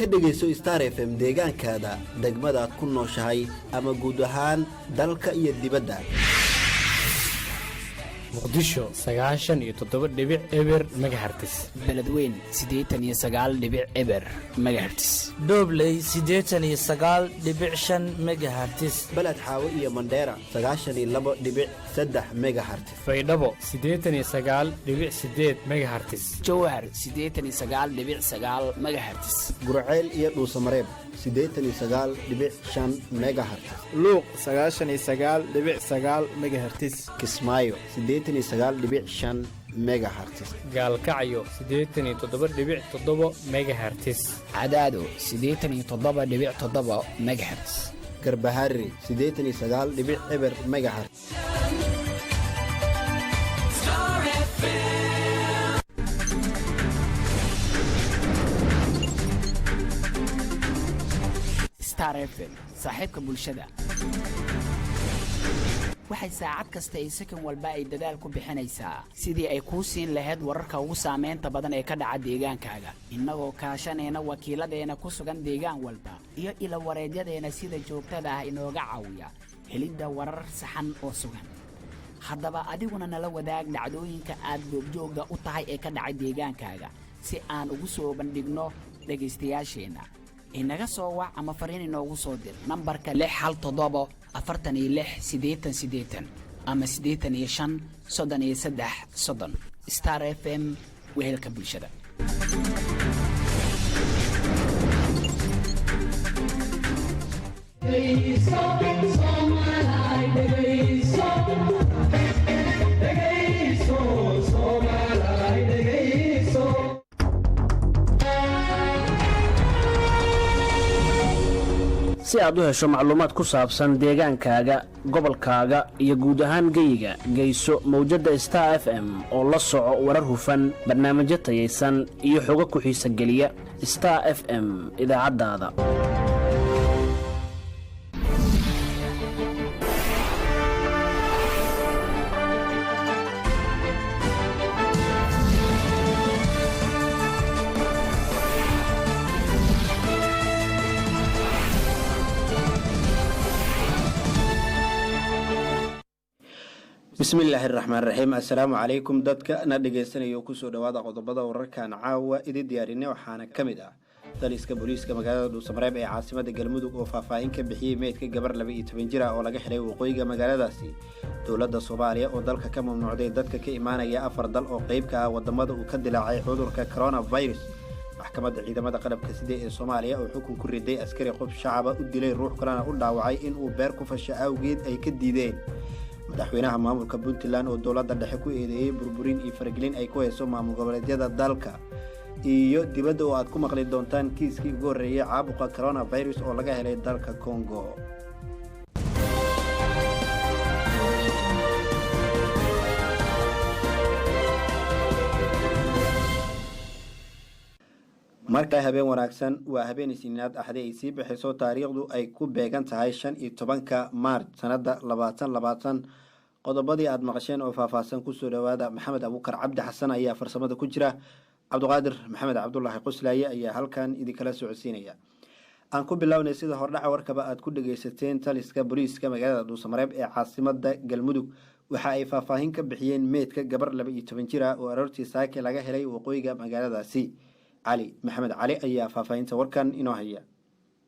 Ka dhegayso Star FM deegaankaada, degmadaad ku nooshahay ama guud ahaan dalka iyo dibadda. Muqdisho 97.0 megahertz. Beledweyn 89.0 megahertz. Dhobley 89.5 megahertz. Baled Xaawo iyo Mandheera 92.3 megahertz. Baydhabo 89.8 megahertz. Jowhar 89.9 megahertz. Gurceel iyo Dhuusamareeb 89.5 megahertz. Luuq 99.9 megahertz. Kismaayo 89.5 megahertz. Gaalkacyo 87.7 megahertz. Cadaado 87.7 megahertz. Garbaharey 89.0 megahertz. Star FM. Star FM, saaxiibka bulshada, waxay saacad kasta iyo sakan walba ay dadaal ku bixinaysaa sidii ay kuu siin lahayd wararka ugu saamaynta badan ee ka dhaca deegaankaaga, innagoo kaashanayna wakiiladeena ku sugan deegaan walba iyo ila wareedyadeena sida joogtada ah inooga caawiya helidda warar saxan oo sugan. Haddaba adiguna nala wadaag dhacdooyinka aad goobjoogga u tahay ee ka dhacay deegaankaaga si aan ugu soo bandhigno dhegaystayaasheenna. Inaga soo wac ama fariin inoogu soo dir nambarka 617 46 80 80 ama 85 33 30. Star FM, wehelka bulshada. Si aad u hesho macluumaad ku saabsan deegaankaaga, gobolkaaga iyo guud ahaan geyiga, geyso mawjadda Star FM oo la soco warar hufan, barnaamijyo tayaysan iyo xogo ku xiisa geliya. Star FM, idaacaddaada. Bismillaahi raxmaan raxiim. Assalaamu calaykum dadka na dhegaysanaya, kusoo dhawaada qodobada wararkan caawa idin diyaarinay. Waxaana ka mid ah taliska booliiska magaalada Dhuusamareeb ee caasimada Galmudug oo faahfaahin ka bixiyey meydka gabar 12 jir ah oo laga xidhay waqooyiga magaaladaasi. Dowladda Soomaaliya oo dalka ka mamnuucday dadka ka imaanaya afar dal oo qeyb ka ah wadamada uu ka dilaacay cudurka coronavirus. Maxkamadda ciidamada qalabka sida ee Soomaaliya oo xukun ku riday askari qof shacaba u dilay, ruux kalena u dhaawacay inuu beer ku fasho awgeed ay ka diideen. Madaxweynaha maamulka Puntland oo dowladda dhexe ku eedeeyey burburin iyo faragelin ay ku hayso maamul goboleedyada dalka. Iyo dibadda oo aad ku maqli doontaan kiiskii ugu horreeyey caabuqa coronavirus oo laga helay dalka Congo. Markaa habeen wanaagsan. Waa habeen Isniinaad axde ay sii bixiso, taariikhdu ay ku beegan tahay 15-ka Maarch sanada 2020. Qodobadii aada maqasheen oo faahfaahsan kusoo dhawaada. Maxamed Abuukar Cabdi Xasan ayaa farsamada ku jira, Cabdiqaadir Maxamed Cabdulaahi Qoslaaye ayaa halkan idinkala socodsiinaya. Aan ku bilownay sida hordhaca warkaba aad ku dhagaysateen, taliska booliiska magaalada Dhuusamareeb ee caasimada Galmudug waxa ay faahfaahin ka bixiyeen meydka gabar 12 jir ah oo aroortii saake laga helay waqooyiga magaaladaasi. Cali Maxamed Cali ayaa faahfaahinta warkan inoo haya.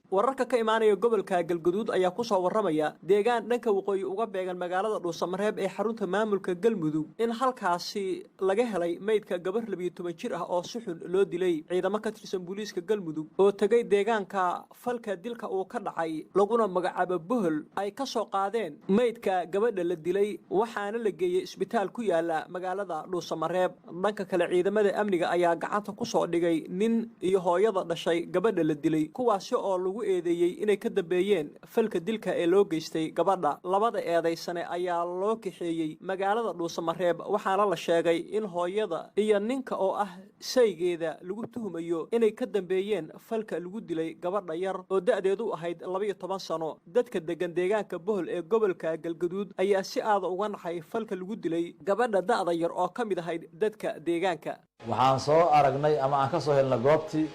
Wararka ka imaanaya gobolka Galguduud ayaa ku soo warramaya deegaan dhanka waqooyi uga beegan magaalada Dhuusamareeb ee xarunta maamulka Galmudug in halkaasi laga helay meydka gabar 12 jir ah oo si xun loo dilay. Ciidamo ka tirsan booliiska Galmudug oo tegay deegaanka falka dilka uu ka dhacay, laguna magacaabo Bohol, ay ka soo qaadeen meydka gabadha la dilay, waxaana la geeyey isbitaal ku yaala magaalada Dhuusamareeb. Dhanka kale, ciidamada amniga ayaa gacanta ku soo dhigay nin iyo hooyada dhashay gabadha la dilay, kuwaasi oo lagu eedeeyey inay ka dambeeyeen falka dilka ee loo geystay gabadha. Labada eedaysane ayaa loo kaxeeyey magaalada Dhuusamareeb, waxaana la sheegay in hooyada iyo ninka oo ah saygeeda lagu tuhumayo inay ka dambeeyeen falka lagu dilay gabadha yar oo da'deedu ahayd 12 sano. Dadka degan deegaanka Bohol ee gobolka Galgaduud ayaa si aada uga naxay falka lagu dilay gabadha da'da yar oo ka mid ahayd dadka deegaanka. Waxaan soo aragnay ama aan ka soo helnay goobtii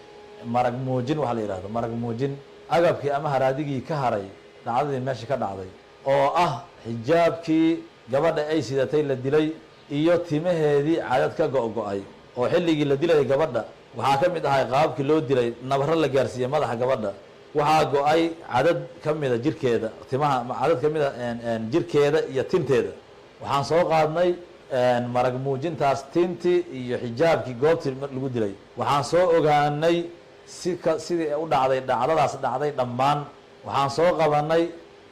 Marag muujin waxaa la yidhahdo marag muujin, agabkii ama haraadigii ka haray dhacdadii meesha ka dhacday, oo ah xijaabkii gabadha ay sidatay la dilay iyo timaheedii cadad ka go-go-ay oo xilligii la dilayay gabadha. Waxaa ka mid ahay qaababkii loo dilay nabaro la gaarsiiyey madaxa gabadha. Waxaa go-ay cadad ka mida jirkeeda, timaha cadad ka mida jirkeeda iyo tinteeda. Waxaan soo qaadnay marag muujintaas, tintii iyo xijaabkii goobtii lagu dilay. Waxaan soo ogaanay sika sidii u dhacday dhacdadaas dhacday dhammaan. Waxaan soo qabanay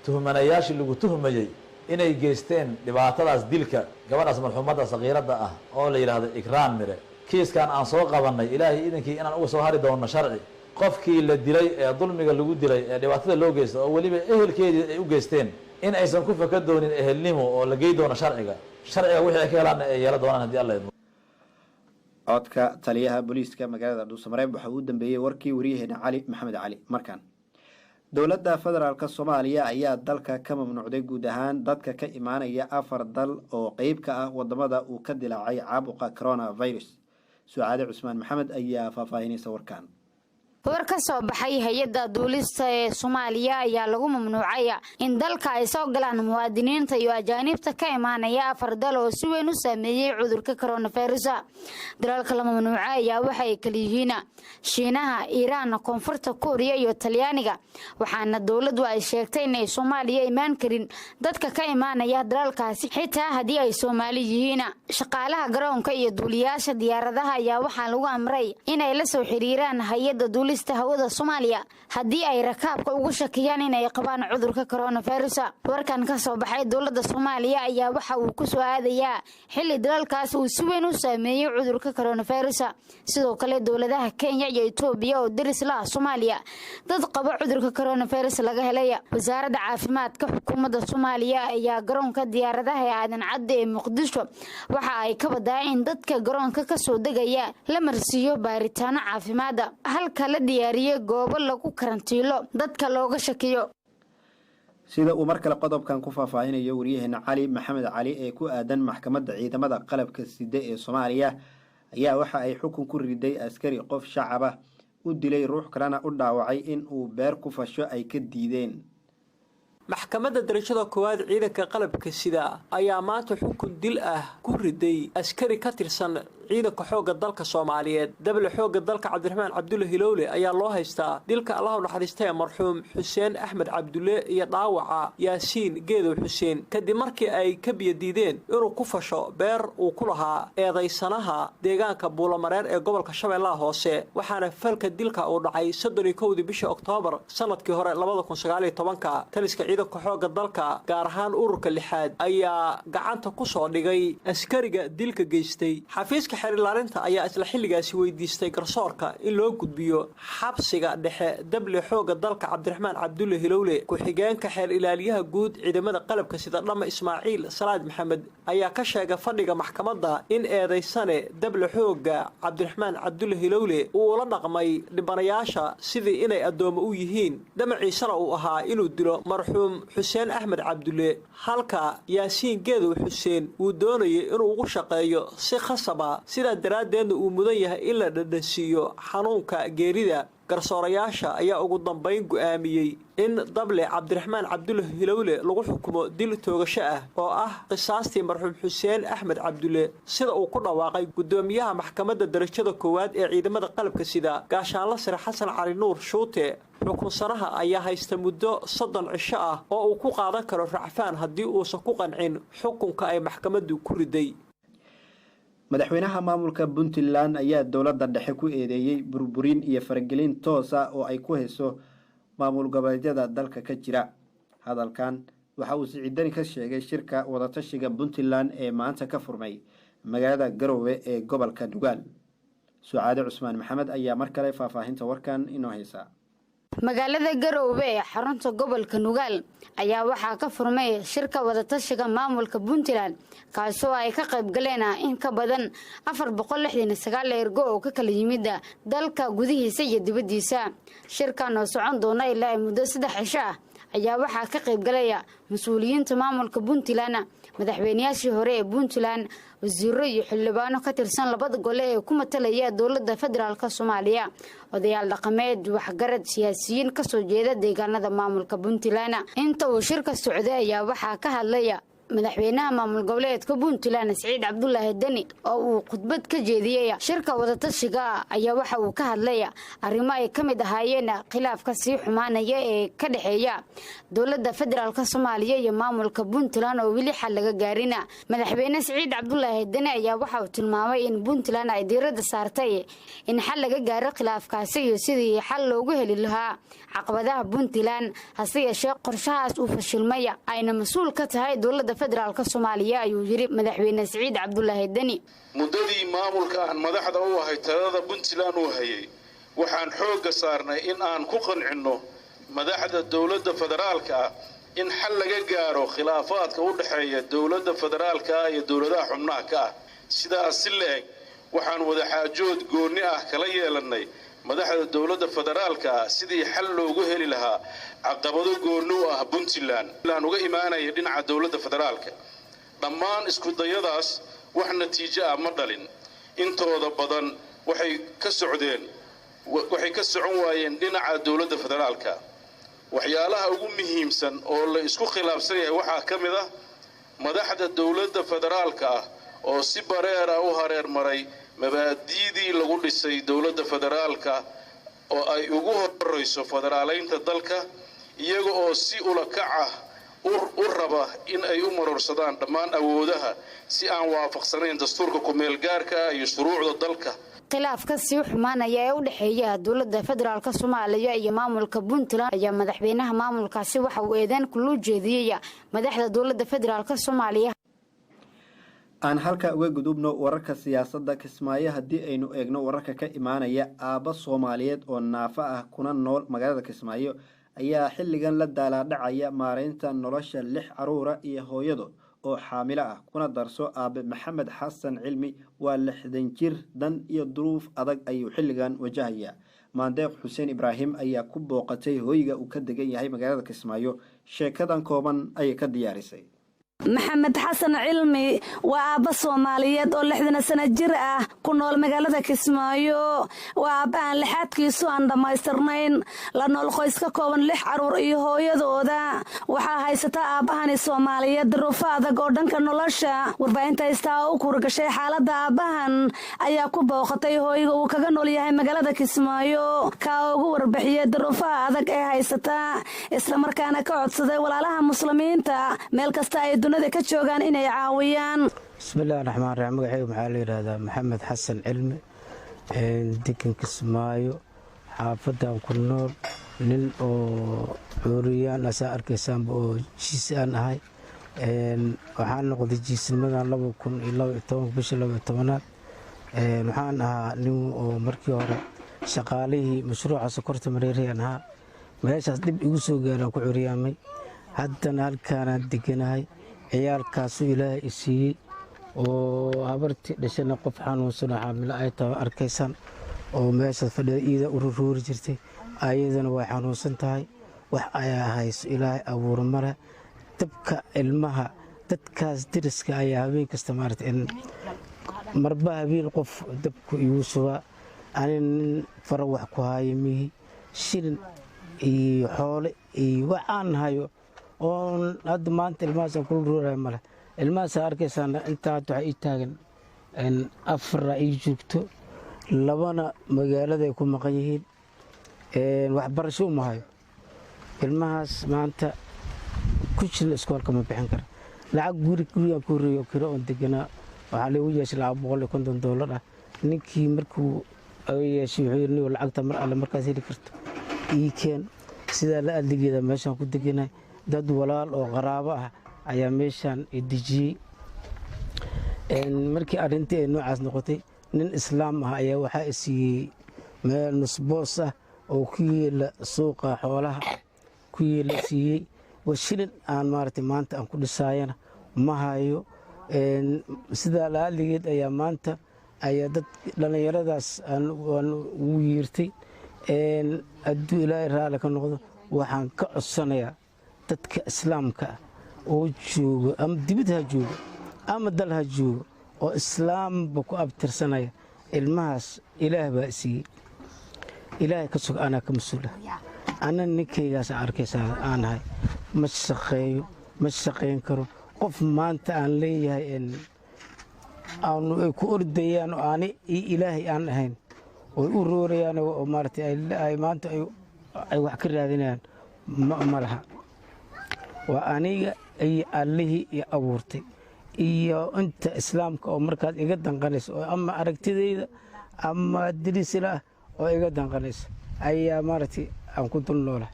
tuhmanayaashii lagu tuhmayey inay geysteen dhibaatadaas dilka gabadhaas marxuumadda sakiiradda ah oo la yidhaahdo Ikraan Mire. Kiiskan aan soo qabanay, Ilaahay idinkii inaan uga soo hari doono sharci. Qofkii la dilay ee dulmiga lagu dilay ee dhibaatada loo geysta oo weliba ehelkeedii ay u geysteen, in aysan ku faka doonin ehelnimo oo la gey doono sharciga. Sharciga wixii ay ka helaanna ay yeelo doonaan haddii Alla idmo. Codka taliyaha booliiska magaalada Dhuusamareeb waxa uu dambeeyey warkii wariyaheena Cali Maxamed Cali. Markaan, dowladda federaalk Soomaaliya ayaa dalka ka mamnuucday guud ahaan dadka ka imaanaya afar dal oo qeyb ka ah wadamada uu ka dilaacay caabuqa coronavirus. Sucaade Cusmaan Maxamed ayaa faahfaahinaysa warkan. War ka soo baxay hay-adda duulista ee Soomaaliya ayaa lagu mamnuucay in dalka ay soo galaan muwaadiniinta iyo ajaaniibta ka imaanaya afar dal oo si weyn u saameeyey cudurka coronavirus. Dalalka la mamnuucay ayaa waxa ay kala yihiin Shiinaha, Iiraan, Koonfurta Kuuriya iyo Talyaaniga, waxaana dowladdu ay sheegtay inay Soomaaliya imaan karin dadka ka imaanaya dalalkaasi, xitaa haddii ay Soomaali yihiin. Shaqaalaha garoonka iyo duuliyaasha diyaaradaha ayaa waxaa lagu amray inay la soo xiriiraan hay-adda duulista hawada Soomaaliya haddii ay rakaabka ugu shakiyaan inay qabaan cudurka coronavirus. Warkan ka soo baxay dowladda Soomaaliya ayaa waxa uu ku soo aadayaa xilli dalalkaas uu si weyn u saameeyey cudurka coronavirus. Sidoo kale, dowladaha Kenya iyo Itoobiya oo deris la ah Soomaaliya dad qaba cudurka coronavirus laga helay. Wasaaradda caafimaadka xukuumadda Soomaaliya ayaa garoonka diyaaradaha ee Aadan Cadde ee Muqdisho waxa ay ka wadaa in dadka garoonka kasoo degaya la marsiiyo baaritaano caafimaada, halka la diyaariyey goobo lagu karantiilo dadka looga shakiyo. Sida uu mar kale qodobkan ku faahfaahinayo wariyaheena Cali Maxamed Cali ee ku aadan maxkamadda ciidamada qalabka side ee Soomaaliya ayaa waxa ay xukun ku riday askari qof shacab ah u dilay, ruux kalena u dhaawacay in uu beer ku fasho ay ka diideen. Maxkamadda darajada koowaad ciidanka qalabka sida ayaa maanta xukun dil ah ku riday askari ka tirsan ciidanka xoogga dalka Soomaaliyeed. Dable xoogga dalka Cabdiraxmaan Cabdulle Hilowle ayaa loo haystaa dilka Allahu naxariistee marxuum Xuseen Axmed Cabdulle iyo dhaawaca Yaasiin Geedow Xuseen, kadib markii ay ka biyadiideen inuu ku fasho beer uu ku lahaa eedaysanaha deegaanka Buulamareer ee gobolka Shabeellaha Hoose. Waxaana falka dilka uu dhacay 31-dii bisha Oktoobar sanadkii hore 2019-ka. Taliska ciidanka xoogga dalka, gaar ahaan ururka lixaad, ayaa gacanta ku soo dhigay askariga dilka geystay. Xafiiska xerilaalinta ayaa isla xilligaasi weydiistay garsoorka in loo gudbiyo xabsiga dhexe dable xoogga dalka Cabdiraxmaan Cabdulle Hilowle. Ku-xigeenka xeer ilaaliyaha guud ciidamada qalabka sida, Dhama Ismaaciil Salaad Maxamed, ayaa ka sheegay fadhiga maxkamadda in eedaysane dable xoogga Cabdiraxmaan Cabdulle Hilowle uu ula dhaqmay dhibanayaasha sidii inay addoommo u yihiin, dhamaciisana uu ahaa inuu dilo marxuum Xuseen Axmed Cabdulle, halka Yaasiin Geedow Xuseen uu doonayay inuu ugu shaqeeyo si khasaba, sidaa daraaddeedna uu mudan yahay in la dhadhansiiyo xanuunka geerida. Garsoorayaasha ayaa ugu dambayn go'aamiyey in dable Cabdiraxmaan Cabdulle Hilowle lagu xukumo dil toogasho ah oo ah qisaastii marxuum Xuseen Axmed Cabdulle, sida uu ku dhawaaqay guddoomiyaha maxkamadda darajada koowaad ee ciidamada qalabka sida, gaashaanla sare Xasan Cali Nuur Shuute. Xukunsanaha ayaa haysta muddo 30 cisho ah oo uu ku qaadan karo racfaan haddii uusan ku qancin xukunka ay maxkamaddu ku riday. Madaxweynaha maamulka Puntland ayaa dowladda dhexe ku eedeeyey burburin iyo faragelin toos ah oo ay ku hayso maamul goboleedyada dalka ka jira. Hadalkan waxa uu Siciidani ka sheegay shirka wadatashiga Puntland ee maanta ka furmay magaalada Garowe ee gobolka Nugaal. Sucaade Cusmaan Maxamed ayaa mar kale faahfaahinta warkan inoo haysa. Magaalada Garoowe ee xarunta gobolka Nugaal ayaa waxaa ka furmay shirka wadatashiga maamulka Puntland, kaasoo ay ka qayb galeen in ka badan 469 ergo oo ka kala yimid dalka gudihiisa iyo dibaddiisa. Shirkan oo socon doona ilaa muddo 3 cisho ah ayaa waxaa ka qaybgalaya mas-uuliyiinta maamulka Puntland, madaxweynayaashii hore ee Puntland, wasiiro iyo xildhibaano ka tirsan labada gole ee ku matalaya dowladda federaalk Soomaaliya, odayaal dhaqameed, waxgarad, siyaasiyiin kasoo jeeda deegaanada maamulka Puntland. Inta uu shirka socday ayaa waxaa ka hadlaya madaxweynaha maamul goboleedka Puntland, Siciid Cabdulaahi Deni, oo uu khudbad ka jeediyey shirka wadatashiga. Ayaa waxa uu ka hadlaya arrimo ay ka mid ahaayeen khilaafka sii xumaanaya ee ka dhexeeya dowladda federaalk Soomaaliya iyo maamulka Puntland oo weli xal laga gaarina. Madaxweyne Siciid Cabdulaahi Deni ayaa waxa uu tilmaamay in Puntland ay diiradda saartay in xal laga gaaro khilaafkaasi iyo sidii xal loogu heli lahaa caqabadaha Puntland, hase yeeshee qorshahaas uu fashilmay ayna mas-uul ka tahay dowladda federaalk Soomaaliya, ayuu yiri madaxweyne Siciid Cabdulaahi Deni. Muddadii maamulka aan madaxda u ahay talada Puntland uu hayay, waxaan xoogga saarnay in aan ku qancinno madaxda dowladda federaalka ah in xal laga gaaro khilaafaadka u dhexeeya dowladda federaalka ah iyo dowladaha xubnaha ka ah. Sidaas si la-eg, waxaan wadaxaajood goonni ah kala yeelannay madaxda dowladda federaalka ah sidii xal loogu heli lahaa caqabado goonni u ah Puntland uga imaanaya dhinaca dowladda federaalka. Dhammaan iskudayadaas wax natiijo ah ma dhalin. Intooda badan waxay ka socdeen, waxay ka socon waayeen dhinaca dowladda federaalka. Waxyaalaha ugu muhiimsan oo la isku khilaafsan yahay waxaa ka mid ah madaxda dowladda federaalka ah oo si bareer ah u hareer maray mabaadi'dii lagu dhisay dowladda federaalka, oo ay ugu horreyso federaaleynta dalka, iyaga oo si ulakac ah u raba in ay u maroorsadaan dhammaan awoodaha si aan waafaqsanayn dastuurka ku-meelgaarka ah iyo shuruucda dalka. Khilaafka sii xumaanaya ee u dhexeeya dowladda federaalk Soomaaliya iyo maamulka Puntland ayaa madaxweynaha maamulkaasi waxa uu eedeyn kuluu jeediyey madaxda dowladda federaalk Soomaaliya. Aan halka uga gudubno wararka siyaasadda. Kismaayo haddii aynu eegno, wararka ka imaanaya, aabba Soomaaliyeed oo naafo ah kuna nool magaalada Kismaayo ayaa xilligan la daalaadhacaya maareynta nolosha lix caruura iyo hooyadood oo xaamilo ah. Kuna darso, aabe Maxamed Xasan Cilmi waa 60 jir, dan iyo duruuf adag ayuu xilligan wajahayaa. Maandeeq Xuseen Ibraahim ayaa ku booqatay hoyga uu ka degan yahay magaalada Kismaayo. Sheekadan kooban ayay ka diyaarisay. Maxamed Xasan Cilmi waa aabba Soomaaliyeed oo 60 sano jir ah, ku nool magaalada Kismaayo. Waa aabba aan lixaadkiisu aan dhammaystirnayn, la nool qoys ka kooban lix caruur iyo hooyadooda. Waxaa haysata aabbahani Soomaaliyeed duruufo adag oo dhanka nolosha. Warbaahinta Haystaa oo u kuurgashay xaaladda aabbahan ayaa ku booqatay hooyga uu kaga nool yahay magaalada Kismaayo, kaa ugu warbixiyey duruufaha adag ee haysata, islamarkaana ka codsaday walaalaha Muslimiinta meel kasta ay dunida ka joogaan inay caawiyaan. Bismillahi raxmaan raxiim. Magacayga maxaa la yidhaahdaa? Maxamed Xasan Cilmi, degan Kismaayo, xaafadan ku nool, nin oo cuuriyaan asaa arkaysaanba oo jiis aan ahay. Waxaan noqday jiisnimadan 2012, bisha 12aad. Waxaan ahaa nin oo markii hore shaqaalihii mashruuca sokorta Mareeriyaan ahaa. Meeshaas dhib igu soo gaaraan ku curyaamay. Haddana halkaanaan deganahay. Ciyaalkaasuu Ilaahay i siiyey oo habartii dhashana qof xanuunsan oo xaamilo ay tahay arkaysaan oo meeshaas fadhida, iida u ruruuri jirtay, ayadana way xanuunsan tahay. Wax ayaa hayso Ilaahay abuur male. Dabka ilmaha dadkaas deriska ayaa habeen kasta maarata in marba habeen qof dabku igu subaa. Ani nin fara wax ku haayo mihi, shilin iyo xoole iyo wax aan hayo oon hadda maanta ilmahaasaan kula ruurayo male. Ilmahaasa arkaysaan intaa hadda waxaa ii taagan afara ii joogto, labana magaaladay ku maqan yihiin, waxbarasho uma hayo ilmahaas. Maanta ku jirin iskoolka ma bixin kara lacag. Guri gurigaan ku horreeyo kiro oon deganaa waxaa liigu yeeshay lacag $150 ah. Ninkii markuu yeeshay wuxuu yidhi, "Niyow, lacagta mar alle markaas heli karto ii keen." Sidaa la adligeeda meeshaan ku deganahay. Dad walaal oo qaraabo ah ayaa meeshaan i dejiyey. Markii arrintii ay noocaas noqotay, nin Islaam ah ayaa waxaa i siiyey meel nusboos ah oo ku yeela suuqa xoolaha ku yeela siiyey. Shilin aan maaragtay maanta aan ku dhisaayana ma hayo. Sidaa laaligeed ayaa maanta ayaa dad dhallinyaradaas aan ugu yeertay. Hadduu Ilaahay raali ka noqdo, waxaan ka codsanayaa Dadka islaamka ah oo joogo, ama dibad ha joogo ama dal ha joogo, oo islaamba ku abtirsanaya, ilmahaas Ilaah baa siiyey. Ilaahay ka sug, anaa ka mas-uula. Ana ninkaygaas arkaysaa aan ahay, ma shaqeeyo, ma shaqayn karo. Qof maanta aan leeyahay aanu ay ku ordayaan oo aani iyo Ilaahay aan ahayn oy u roorayaan oo maaragtay ay maanta ay wax ka raadinayaan ma laha. Waa aniga iyo Allihii iyo abuurtay iyo inta islaamka oo markaas iga danqanaysa, oo ama aragtidayda ama dirisila ah oo iga danqanaysa ayaa maaragtay aan ku dul noolahay.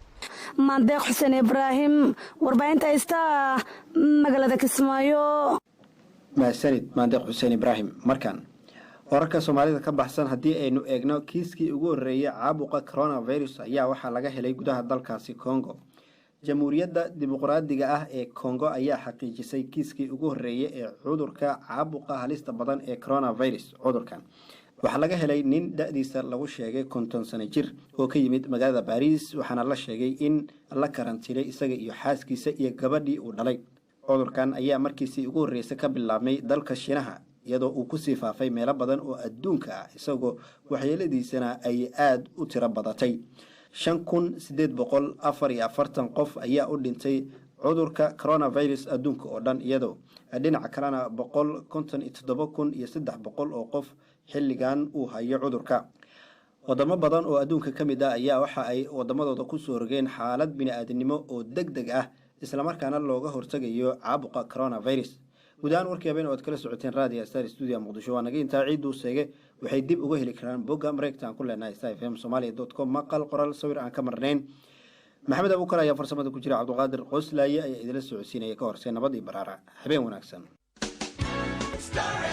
Maandeeq Xuseen Ibraahim, warbaahinta Haysta, magaalada Kismaayo. Mahadsanid, Maandeeq Xuseen Ibraahim. Markan wararka Soomaalida ka baxsan haddii aynu eegno, kiiskii ugu horreeyey caabuqa coronavirus ayaa waxaa laga helay gudaha dalkaasi Congo. Jamhuuriyadda Dimuqraadiga ah ee Congo ayaa xaqiijisay kiiskii ugu horreeyey ee cudurka caabuqa halista badan ee coronavirus. Cudurkan waxaa laga helay nin da-diisa lagu sheegay 50 sano jir oo ka yimid magaalada Baariis, waxaana la sheegay in la karantiilay isaga iyo xaaskiisa iyo gabadhii uu dhalay. Cudurkan ayaa markiisii ugu horreysay ka bilaabmay dalka Shiinaha, iyadoo uu kusii faafay meelo badan oo adduunka ah, isagoo waxyeeladiisana ay aada u tiro badatay. 5844 qof ayaa u dhintay cudurka coronavirus adduunka oo dhan, iyadoo dhinaca kalena 157,300 oo qof xilligan uu hayo cudurka. Wadamo badan oo adduunka ka mid ah ayaa waxa ay wadamadooda kusoo rogeen xaalad bini-aadinimo oo deg deg ah, islamarkaana looga hortagayo caabuqa coronavirus. Guud ahaan warkii habeen oo ad kala socoteen Raadiya Star Studio Muqdisho waa naga intaa. Ciiduu seege waxay dib uga heli karaan bogga mareegta aan ku leenahay starfmsomalia.com, maqal, qoraal, sawir aan ka marnayn. Maxamed Abuukar ayaa farsamada ku jira, Cabduqaadir Qoslaaye ayaa idila socodsiinaya. Ka horse nabad iyo baraara, habeen wanaagsan. Star